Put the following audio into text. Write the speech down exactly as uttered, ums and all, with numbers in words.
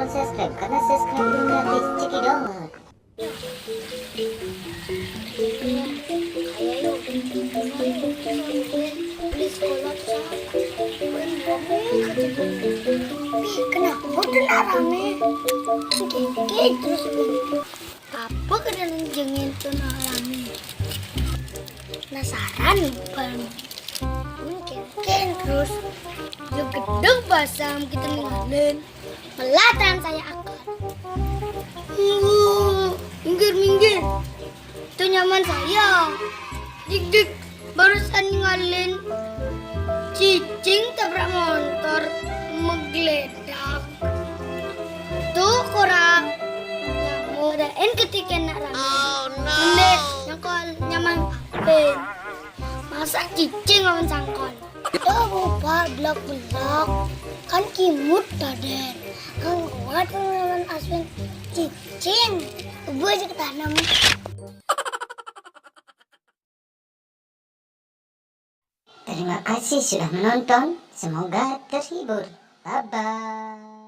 Subscribe, karena subscribe itu gratis. Cekidot. Ayo, yuk. Beli sekolah tuh sama. Ih, kenapa tuh nak rame? Oke, oke, terus. Apa keadaan jengin tuh nak rame? Penasaran, Bang. Mungkin terus. Yo gedeg basam kita ninggalin. Melatan saya akal. Tunggu, minggir, minggir. Itu nyaman saya. Dik, dik, barusan ninggalin cicing tabrak motor, menggeledak. Tuh kurang nyamuk. Daen ketika nak rame. Mendek nyangkol nyaman. Masa cicing lawan sangkol? Tuh, bupa blak-blak. Kan kimut badan. Kan kuat lawan aswin cicing. Tubuh aja ketanam. Terima kasih sudah menonton. Semoga terhibur. Bye-bye.